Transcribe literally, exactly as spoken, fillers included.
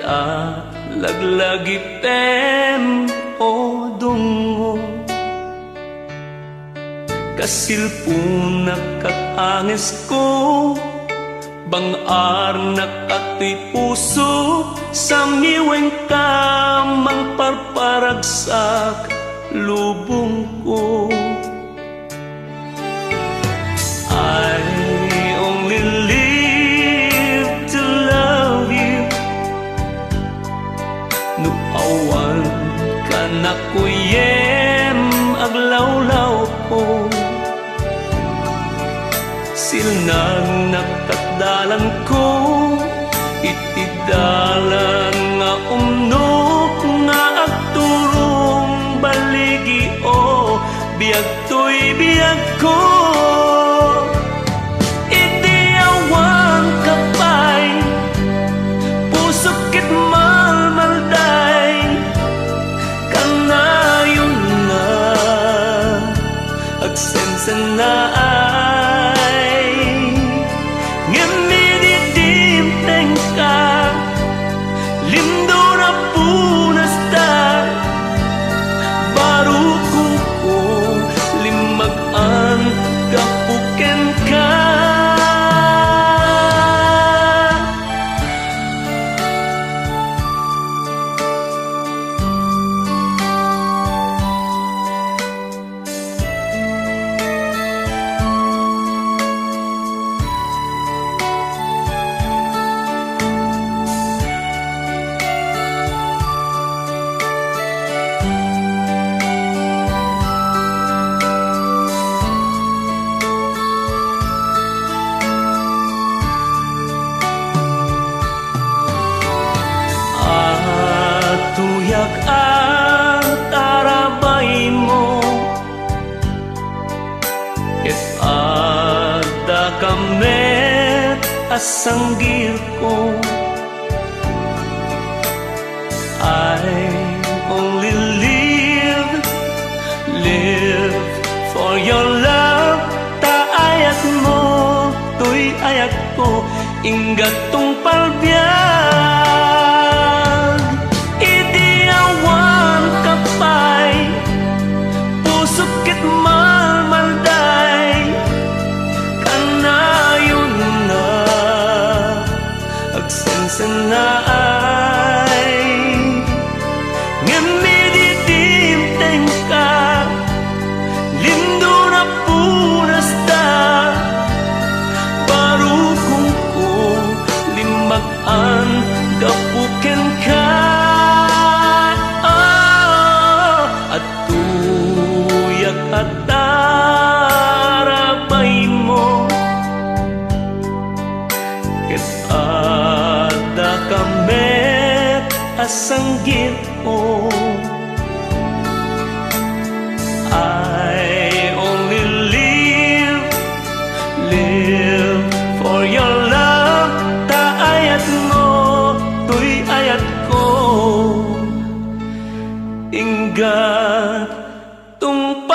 A, laglagipem, o dungngo. Kasilpunak kat angesko, bang-arnak kat ti puso, samiwenka mangparparagsak lubongko. I only live to love you. No awan ka, nakuyem aglawlawko. Silnagnak kat dalanko, iti dalan nga umnok nga agturong baligi, o biag toy biagko. Idi awanka pay, pusok ket malmalday, kanayon nga agsensennaay. Ngem idi dimtengka, limdon a punasta, barukongko, limmag-an gapu kenka. Atuyak a tarabaymo, ket addaka met a sanggirko. I only live, live for your love, ta ayatmo toy ayatko, ingga tungpal biag. Idi awanka pay, pusok ket malmalday, kanayon nga agsensennaay. Ngem idi dimtengka, limdon a punasta, barukongko, limmag-an gapu kenka. Ah, atuyak a tarabaymo, ket addaka met a sanggirko. I only live, live for your love, ta ayatmo toy ayatko, ingga tung